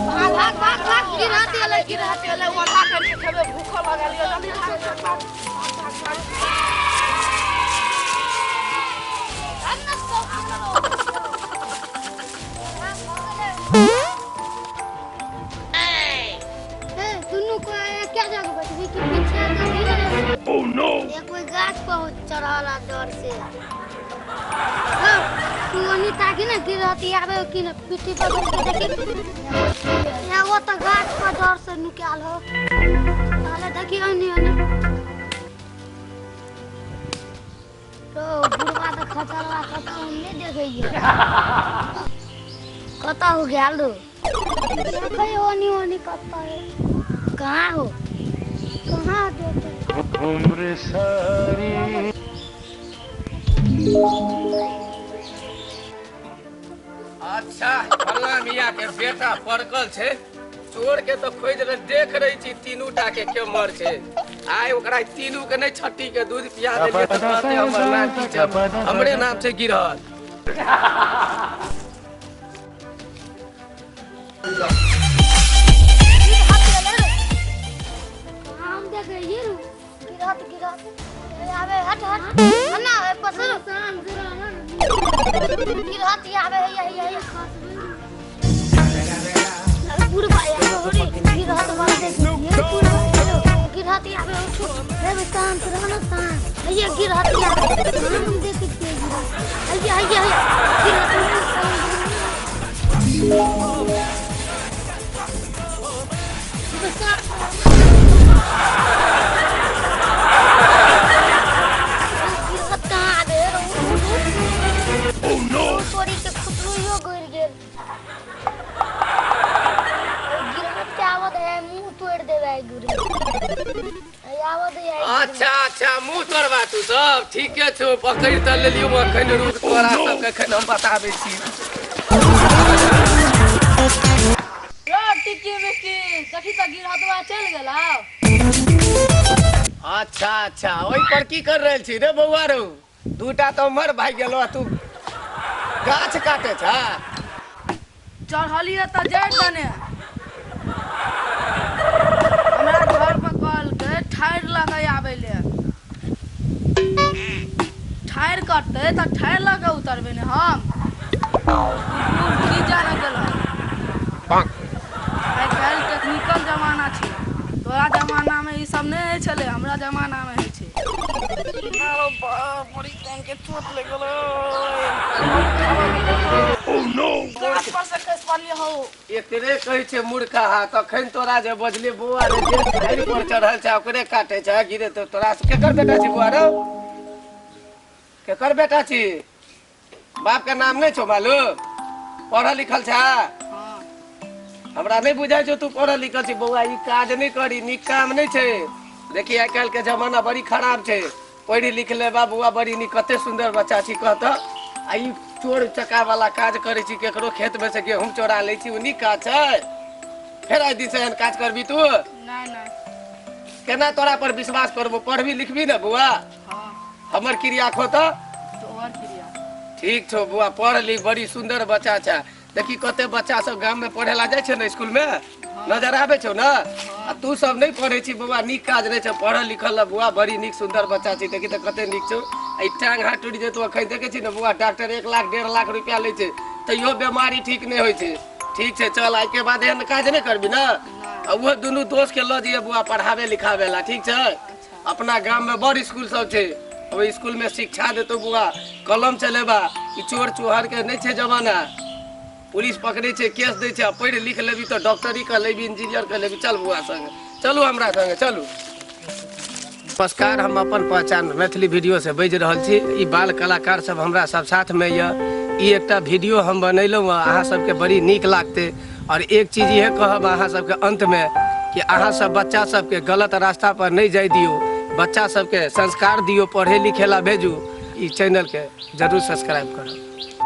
भाग भाग भाग भाग गिरहत एलै गिरहत एलै ओला के नहि खेबै भूखो लगल यऽ जल्दी भाग भाग भाग भाग भाग। ए, दुनू को क्या जगह बैठबी कि पीछे देखी ना। Oh no! एक कोई गाछ पर चढ़ल डर से। हाँ, तू ओनी ताकी ना गिरहती आबे कि ना पीठी पर बैठ के देखी। एगो तो गाछ पर डर से नुकायल हो। ताले देखी ओनी ओनी। तो बुढ़वा तो खतरवा कतौ हम नहीं देखै कतौ हो गेल रो। देखै ओनी ओनी कतौ है। कहाँ हो, कहाँ देखे? उम्र सारी। अच्छा फल्ला मियाँ के बेटा पड़कल छै चोर के तो खोज रहे देख रही छी तीनू टा के केमर छै। आइ ओकरा तीनू के नहीं छट्टी के दूध पिया देलियै तऽ कहतै हमर नाम की छै, हमरे नाम छै गिरहत। हम देखे ये रू गिरहत गिरहत ए, आबे हट हट ना ए पसर गिरहत आबे है है है। बुढ़वा आबे हो रे गिरहत वाला देख ये बुढ़वा गिरहत आबे उठ रे बे शांत रह ना शांत। ये गिरहत आबे हम देख के गिरहत है है है गिरहत गिरहत कहाँ आबे रे? उठ उठ उठ। तोरी के खुटलुइयो गड़ गेल। गिरहत के आवत है मुंह तोड़ देवे आई गुरी आवत है आई। अच्छा अच्छा मुंह तोड़बा तू सब ठीके छौ, पकड़ि तऽ लेलियौ अखन रुक तोरा सबके अखन हम बताबै छी। रो टिक्की मिक्की देखी तऽ गिरहतवा चलि गेलौ। अच्छा अच्छा ओहि पर की कर रहल छी रे बौआ रौ? दूटा तऽ उम्हर भागि गेलौ आ तू गाछ काटे छ? चढ़लियै तऽ जड़ि दने हमरा घर पर कहलकै ठाढ़ि लऽ कऽ आबै ले। ठाढ़ि कटतै तऽ ठाढ़ि लऽ कऽ उतरबै ने हम। बूढ़ की जाने गेल। आइ काल्हि टेक्निकल जमाना छै, तोरा जमानामे ई सब नहि होइ छलै, हमरा जमानामे होइ छै। अरे बाप, बड़ी टांग के चोट लागि गेलै। गाछ पर से खसि पड़लियै हौ। एकरे कहै छै मूर्खा। तखन तोरा जे बजले बौआ रे जे ठाढ़ि पर चढ़ल छै ओकरे काटे छै गिरे तो तोरा से केकर बेटा छी बौआ रौ? केकर बेटा छी? बाप के नाम नहीं छौ मालूम? पढ़ल लिखल छ? हाँ। हमरा नहीं बुझाइ छौ तू पढ़ल लिखल छी बौआ। ई काज नहीं करी, नीक काम नहीं छै। देखी आइ काल्हि के जमाना बड़ी खराब छै। पढ़ि लिख लेबा बौआ बड़ी नीक, कते सुंदर बच्चा छी कहत। आ ई चोर चका वाला काज करै छी, केकरो खेत में से गेहूं चोरा लै छी, ओ नीक काज छै? फेर आइ दिन से एहन काज करबी तू? नहीं नहीं। केना तोरा पर विश्वास करबो? पढ़बी लिखबी ने बौआ? हाँ। हमर क्रिया खो तऽ? तोहर क्रिया। ठीक छौ बौआ, पढ़ लिख, बड़ी सुंदर बच्चा छै। देखी कते बच्चा सब गाम में पढ़े ला जाइ छै ने स्कूल में, नजर आबै छौ ने? आ तू सब नहीं पढ़ै छी बौआ, नीक काज नहीं छै। पढ़ल लिखल ल बौआ, बड़ी नीक सुंदर बच्चा छी। देखी तऽ कते नीक छौ। आ ई टांग हाथ टूटि जेतौ अखन देखै छी ने बौआ, डॉक्टर 1 लाख 1.5 लाख रुपया लै छै तैयो बीमारी ठीक नहीं होइ छै। ठीक छै चल, आइ के बाद एहन काज नहीं करबी ने। आ उहो दुनू दोस्त के लऽ जइहे बौआ पढ़ाबे लिखाबे ला, ठीक छै? अपना गाम में बड़ स्कूल सब छै, ओहि स्कूल में शिक्षा देतौ बौआ, कलम चलेबा। ई चोर चोहर के नहि छै जमाना, पुलिस पकड़ै छै, केस दै छै। आ पढ़ि लिख लेबी तऽ डॉक्टरी कऽ लेबी, इंजीनियर कऽ लेबी। चल बौआ संगे चलू, हमरा संगे चलू। नमस्कार, हम अपन पहचान मैथिली वीडियो से बाजि रहल छी। ई बाल कलाकार सब हमरा सब साथ में यऽ। ई एकटा वीडियो हम बनेलहुँ हँ, अहाँ सबके बड़ी नीक लागतै। और एक चीज इहे कहब अहाँ सबके अंत में कि अहाँ सब बच्चा सबके गलत रास्ता पर नहीं जाय दियौ, बच्चा सबके संस्कार दियौ, पढ़े लिखे ला भेजू। ई चैनल के जरूर सब्सक्राइब करब।